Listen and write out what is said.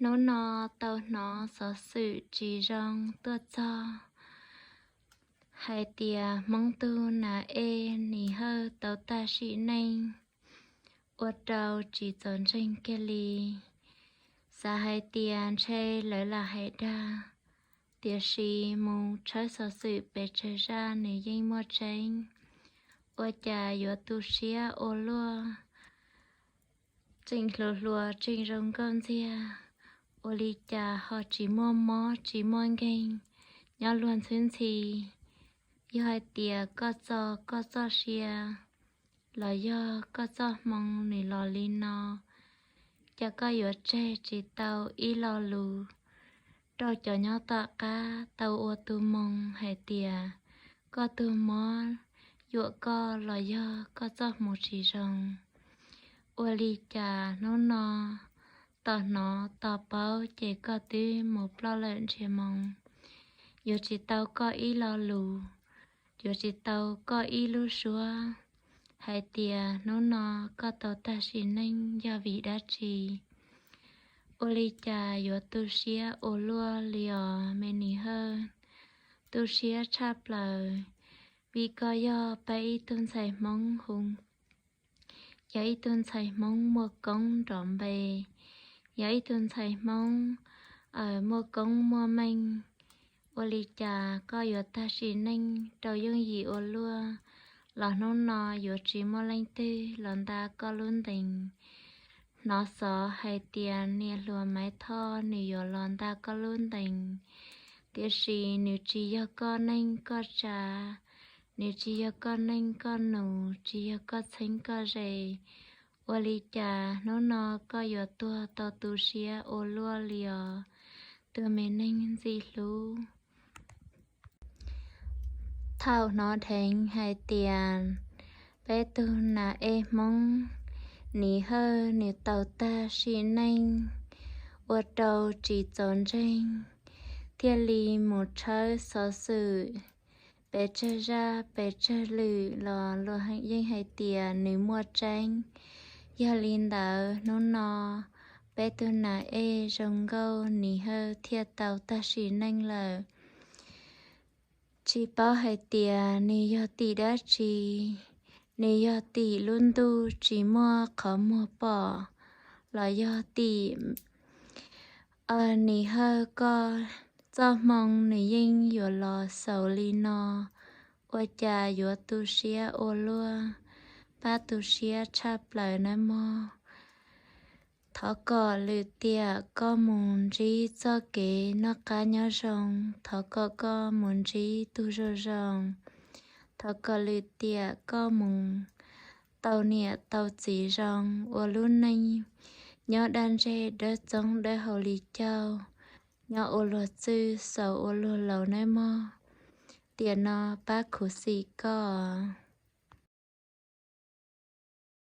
Hnub no tau hnov xov xwm tsis zoo tuaj txog hais tias Hmoob tug nas ej Nis Hawj tau tag sim neej ua rau tsis txaus ntseeg kiag li. Xav hais tias ntshe lawv lam hais dag, tiam sis mus tshawb xov xwm pes tsawg zaj nws yeej muaj tseeb. Ua cas yuav tu siab ua luaj, tseem hluas hluas tseem zoo nkauj ntxiag, ua li cas ho tsis muaj mob tsis muaj nkeeg nyob luag ntxhwb ntxhi? Yog hais tias koj txo koj txoj sia los yog koj txoj hmoo nws los li no, cas koj yuav tseg tsis tau ib lo lus rau cov nyob tom qab tau ua tus moo hais tias koj tug mob yuam koj los yog koj txoj hmoo tsis zoo? Ua li cas hnub no tos hnov tos paub ces koj twb mus ploj lawm ntsiag moo? Yuav tsis tau koj ib lo lus, yuav tsis tau koj ib lub suab hais tias hnub no koj tau tag sim neej yog vim dab tsi? Ua li cas yuav tu siab ua luaj li os me Nis Hawj? Tu siab tshaj plaws, vim koj yog peb ib tug ntxhais Hmoob hu, yog ib tug ntxhais Hmoob muaj koob nrov npe, yog ib tug ntxhais Hmoob muaj koob muaj meej. Ua li cas koj yuav tag sim neej rau yooj yim ua luaj, los hnub no yuav tsis muaj leej twg los nta koj lub ntees? Hnov xov hais tias niam hluas Maiv Thoj nws yuav los nta koj lub ntees, tiam sis nws tsis yog koj neej koj tsav, nws tsis yog koj neej koj nus, tsis yog koj txheeb koj ze. Ua li cas hnub no koj yuav tuag tau tu siab ua luaj li os, tus me neeg ntxim hlub? Thaum hnov dheev hais tias peb tug nas ej Hmoob Nis Hawj nws tau tag sim neej, ua rau tsis txaus ntseeg, thiaj li mus tshawb xov xwm pes tsawg zaj pes tsawg lwm los luag yeej hais tias nws muaj tseeb. Yog li ntawd hnub no peb tug nas ej zoo nkauj Nis Hawj thiaj tau tag sim neej lawm. Tsis paub hais tias nws yog tim dab tsi, nws yog tim lub ntuj tsis muaj qhov muag pom, los yog tim Nis Hawj koj txoj hmoo nws yeej yuav los xaus li no, ua cas yuav tu siab ua luaj, pab tu siab tshaj plaws nawb mog. Thov kom lwm tiam koj mus ntsib txoj kev noj qab nyob zoo, thov kom koj mus ntsib tus zoo zoo, thov kom lwm tiam koj mus tau niam tau txiv zoo, ua lub neej nyob dab ntseg dawb txoob dawb hau li cauj, nyob ua luag txwj xaus ua luag laus nawb mog. Tiam no pab khuv xim koj.